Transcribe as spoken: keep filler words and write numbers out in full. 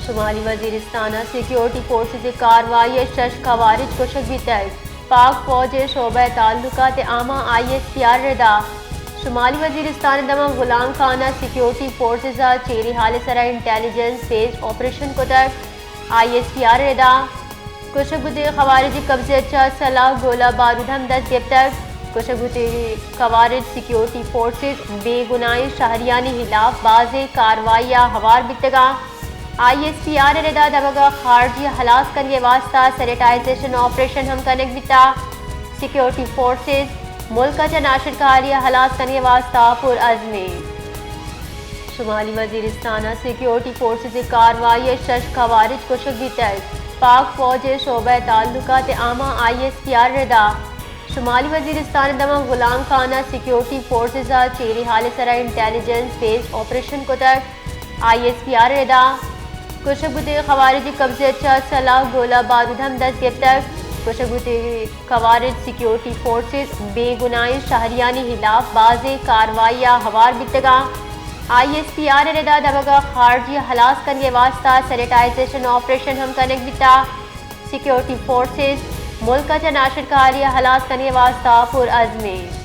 شمالی وزیرستان ء سیکیورٹی فورسز ء کاروائی ء شش خوارج کشگ بیتگ، پاک فوج ء شعبہ تعلقات عامہ آئی ایس پی آر ردا۔ شمالی وزیرستان ء دمہ غلام خان ء سیکیورٹی فورسز ء چیری حال ء سرا انٹیلیجنس بیسڈ آپریشن کتگ، آئی ایس پی آر ردا۔ کشگ بوتگیں خوارج قبضہ چا سلاح گولہ بارود ہم دست گپتگ۔ کشگ بوتگیں خوارج سیکیورٹی فورسز بے گناہیں شہریانی خلاف بازیں کاروائی آ ہوار بیتگاں۔ آئی ایس پی آر ء ردا دمگا خارجی ہلاس کنگے واسطہ سینیٹائزیشن آپریشن ہم کنگ بیتا۔ سیکیورٹی فورسز ملک اچ ناشرکاری ہلاس کنگے واسطہ پر عزم ء۔ شمالی وزیرستان ء سیکیورٹی فورسز ء کاروائی ء شش خوارج کشگ بیتگ، پاک فوج ء شعبہ تعلقات عامہ آئی ایس پی آر ردا۔ شمالی وزیرستان ء دمہ غلام خان ء سیکیورٹی فورسز ء چیری حال ء سرا انٹیلیجنس بیسڈ آپریشن کتگ، آئی ایس پی آر ردا۔ کشگ بوتگیں خوارج قبضہ چا سلاح گولہ بارود ہم دست گپتگ۔ کشگ بوتگیں خوارج سیکیورٹی فورسز بے گناہیں شہریانی خلاف بازیں کاروائی آ ہوار بیتگاں۔ آئی ایس پی آر ء ردا دمگا خارجی ہلاس کنگے واسطہ سینیٹائزیشن آپریشن ہم کنگ بیتا۔ سیکیورٹی فورسز ملک اچ ناشرکاری ہلاس کنگے واسطہ پر عزم ء۔